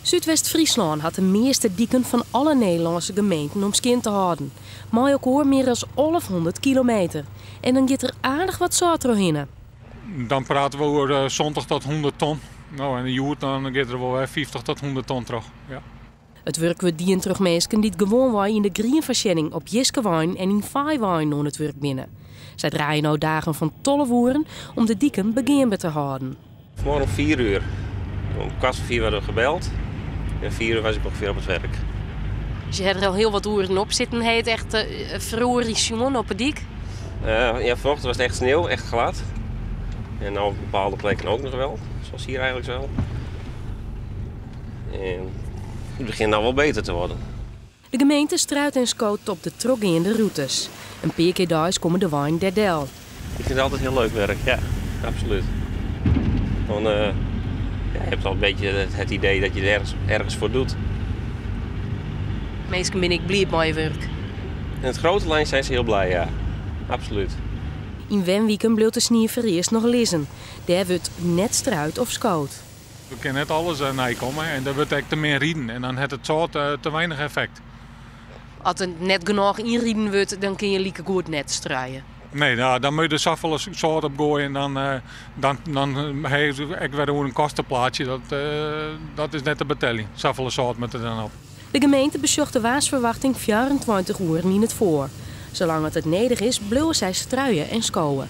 Súdwest-Fryslân hat de measte diken fan alle Nederlânske gemeenten om skjin te hâlden. Mei elkoar mear as 1100 kilometer. En dan giet der aardich wat sâlt trochhinne. Dan prate we oer 70 tot 100 ton. No, en hjoed dan giet der wol wer 50 tot 100 ton troch. Ja. It wurk wurdt dien troch minsken dy't gewoanwei yn de grienfoarsjenning op jiskeweinen en yn feeweinen oan it wurk binne. Sy draaie no dagen fan 12 oeren om de diken begeanber te hâlden. Vanmorgen om 4 uur. Om 3.45 werden we gebeld. En 4 uur was ik ongeveer op het werk. Dus je hebt er al heel wat uren op zitten. Heet echt uh, op de dyk? Ja, vanochtend was het echt sneeuw, echt glad. En nou op bepaalde plekken ook nog wel. Zoals hier eigenlijk zo. En het begint nou wel beter te worden. De gemeente struit en skoot op de trochgeande rûtes. In pear kear deis komme de weinen dêr del. Ik vind het altijd heel leuk werk, ja, absoluut. Dan, ja, je hebt al een beetje het idee dat je er ergens voor doet. Minsken binne ek bliid mei je wurk. In het grote lijn zijn ze heel blij, ja. Absoluut. Yn wenwiken bliuwt de snie foarearst noch lizzen. Dêr wurdt net struid of skood. We kinne net alles neikomme en der wurdt ek te min riden en dan hat it sâlt te weinich effekt. As der net genôch ynriden wurdt, dan kinne je likegoed net struie. Nee, nou, dan moat je der safolle sâlt op goaie en dan ha je ek wer oer in kosteplaatsje. Dat is net te beteljen. Safolle sâlt moat der dan op. De gemeente besjocht de waarsferwachting 24 oeren yn it foar. Salang't it nedich is, bliuwe sy struien en skowe.